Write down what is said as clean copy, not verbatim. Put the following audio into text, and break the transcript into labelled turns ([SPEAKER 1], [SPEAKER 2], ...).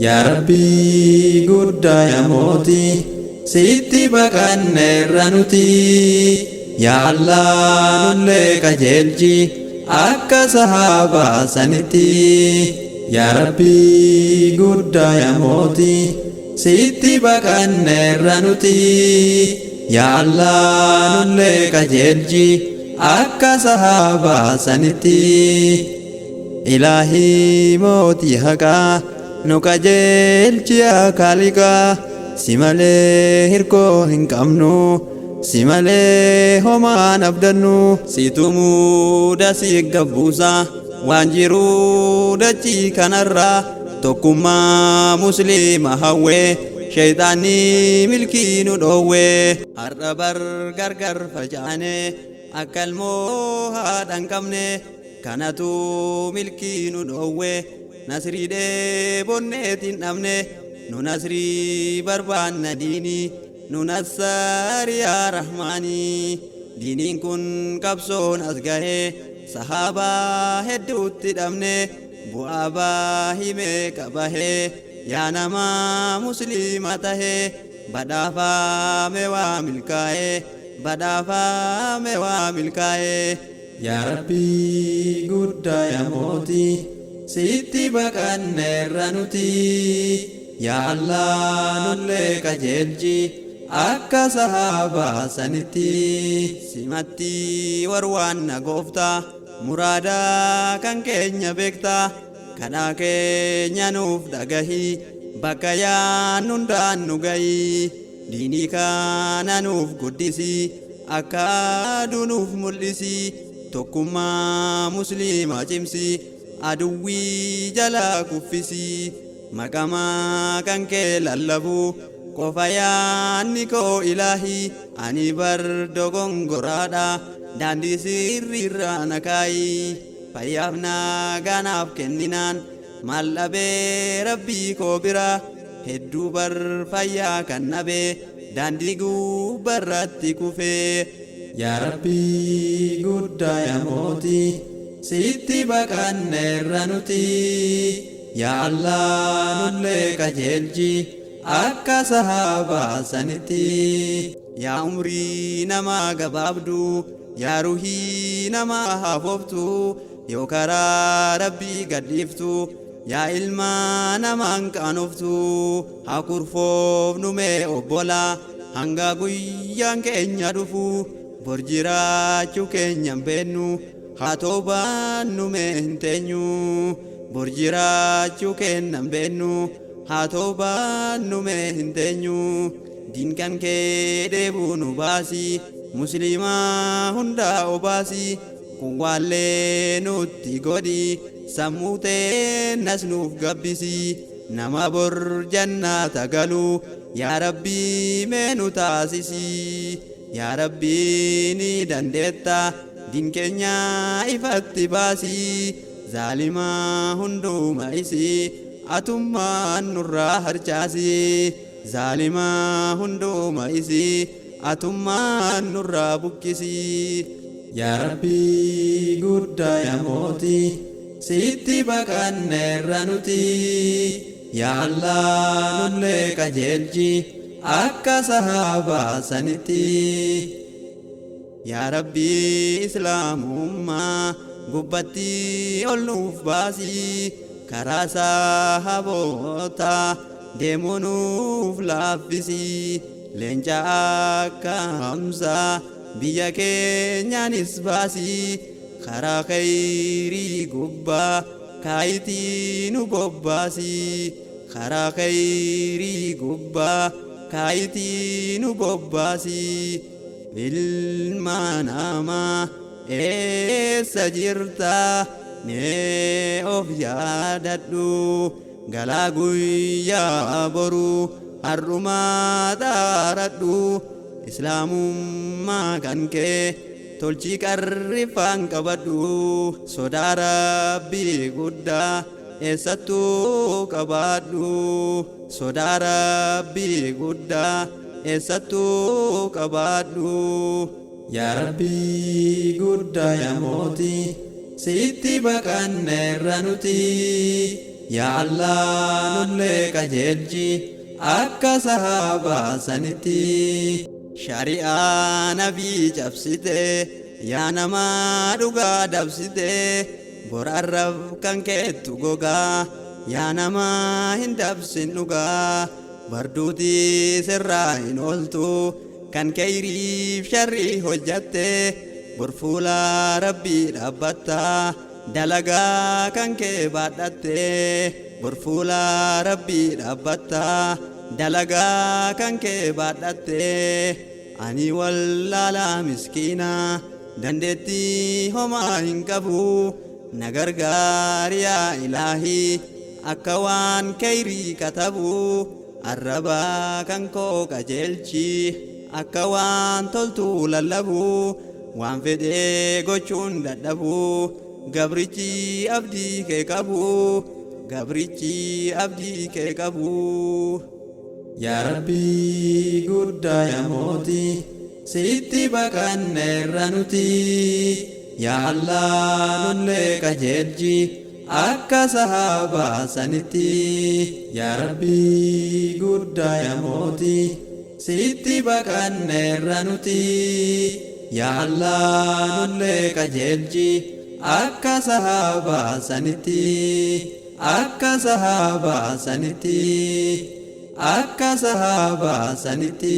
[SPEAKER 1] Yaa Rabbii guddaa yaa mootii, sitti baqanneerra nuti. Yaa Allah, nullee qajeelchi akka sahaabaa sanitti. Yaa Rabbii guddaa yaa mootii, sitti baqanneerra nuti. Yaa Allah, nullee qajeelchi akka sahaabaa sanitti. Ilaahii mootii haqaa, nu qajeelchi yaa kaaliqaa. Si malee hirkoo hin qabnu, si malee homaan abdannu. Situ muuda si gabbuusa waan jiruu dachii kanarraa. Tokkummaa musliima hawwee, shayxaanni milkii nu dhoowwee. Har'a bar gargar facaane, akka ilmoo haadha hin qabne. Kanatu milkii nu dhoowwe, nasrii dheebonneetiin dhabne. Nu nasrii barbaanna, diinii nu nassari yaa rahmaanii. Diiniin kun qabsoon as gahee, sahaabaa hedduutti dhabne, bu'aa baahii meeqa bahee. Yaa namaa musliima tahee, badhaafame waa milkaa'ee, badhaafame waa milkaa'ee. Yaa Rabbii guddaa yaa mootii, sitti baqanneerra nuti. Yaa Allah, nullee qajeelchi akka sahaabaa sanitti. Simatti warwaanna gooftaa, muraadaa kan keenya beektaa. Kadhaa keenya nuuf dhagahii, bakka yaannu hundaan nu gahii. Diinii kana nuuf guddisii, akka aduu nuuf mul'isii. Tokkummaa musliima cimsii, aduwwii jalaa kuffisii. Maqamaa kan kee lallabu qofa yaanni koo. Ilaahii, ani bar dogongoraadha, daandii sirriirraa na kaayii. Fayyaaf naagaanaaf kenninaan maal dhabee rabbii koo bira? Hedduu bar fayyaa kan dhabee daandii gubbarratti kufee. Yaa Rabbii guddaa yaa mootii, sitti baqanneerra nuti. Yaa Allah, nullee qajeelchi akka sahaabaa sanitti. Yaa umrii namaa gabaabdu, yaa ruhii namaa hafooftu, yoo karaa rabbii gadhiiftu, yaa ilma namaan qaanoftu. Haa kurfoofnu mee obbola hanga guyyaan keenya dhufu. Bor jiraachuu keenya hin beennu, haa toobaannu mee hin teenyu. Bor jiraachuu keenya hin beennu, haa toobaannu mee hin teenyu. Diin kan kee dheebuu nu baasi, musliimaa hundaa obaasi. Kun waallee nutti godhi, sammuu teennas nuuf gabbisi. Nama bor jannaata galu yaa Rabbii mee nu taasisi. Yaa Rabbii, ni dandeetta, diin keenya ifatti baasi. Zaalimaa hunduma isii atummaan nurraa harcaasi. Zaalimaa hunduma isii atummaan nurraa buqqisi. Yaa Rabbii guddaa yaa mootii, sitti baqanneerra nuti. Yaa Allah, nullee qajeelchi akka sahaabaa sanitti. Yaa Rabbii, islaamummaa gubbatti ol nuuf baasi. Karaa sahaboota deemuu nuuf laaffisi. Leenca akka Hamzaa biyya keenyaanis baasi. Karaa khayrii gubbaa kaayitii nu bobbaasi. Karaa khayrii gubbaa kaayitii nu bobbaasi. Ilma namaa, eessa jirta? Mee of yaadadhu. Galaa guyyaa boru har'umaa xaaradhu. Islaamummaa kan kee tolchii, qarriffaan qabadhu. Sodaa rabbii guddaa eessattuu qabaadhu. Sodaa rabbii guddaa eessattuu qabaadhu. Yaa Rabbii guddaa yaa mootii, sitti baqanneerra nuti. Yaa Allah nullee qajeelchi akka sahaabaa sanitti. Shari'aa nabii cabsite yaa namaa dhugaa dabsite bor arrab kan keettu gogaa yaa namaa hin dabsin dhugaa barduutii sirraa hin ooltu kan keyriif sharrii hojjatte bor fuula rabbii dhaabbatta dalagaa kan kee baadhatte bor fuula rabbii dhaabbatta dalagaa kan kee baadhatte. Ani wallaalaa miskiina dandeettii homaa hin qabu na gargaari yaa ilaahii akka waan keyrii katabu arraba kan koo qajeelchi akka waan toltuu lallabu waan fedhee gochuun dadhabu gabrichi abdii kee qabu gabrichi abdii kee qabu. Yaa Rabbii guddaa yaa mootii sitti baqanneerra nuti yaa Allah nullee qajeelchi akka sahaabaa sanitti. Yaa Rabbii guddaa yaa mootii sitti baqanneerra nuti yaa Allah nullee qajeelchi akka sahaabaa sanitti akka sahaabaa sanitti akka sahaabaa sanitti.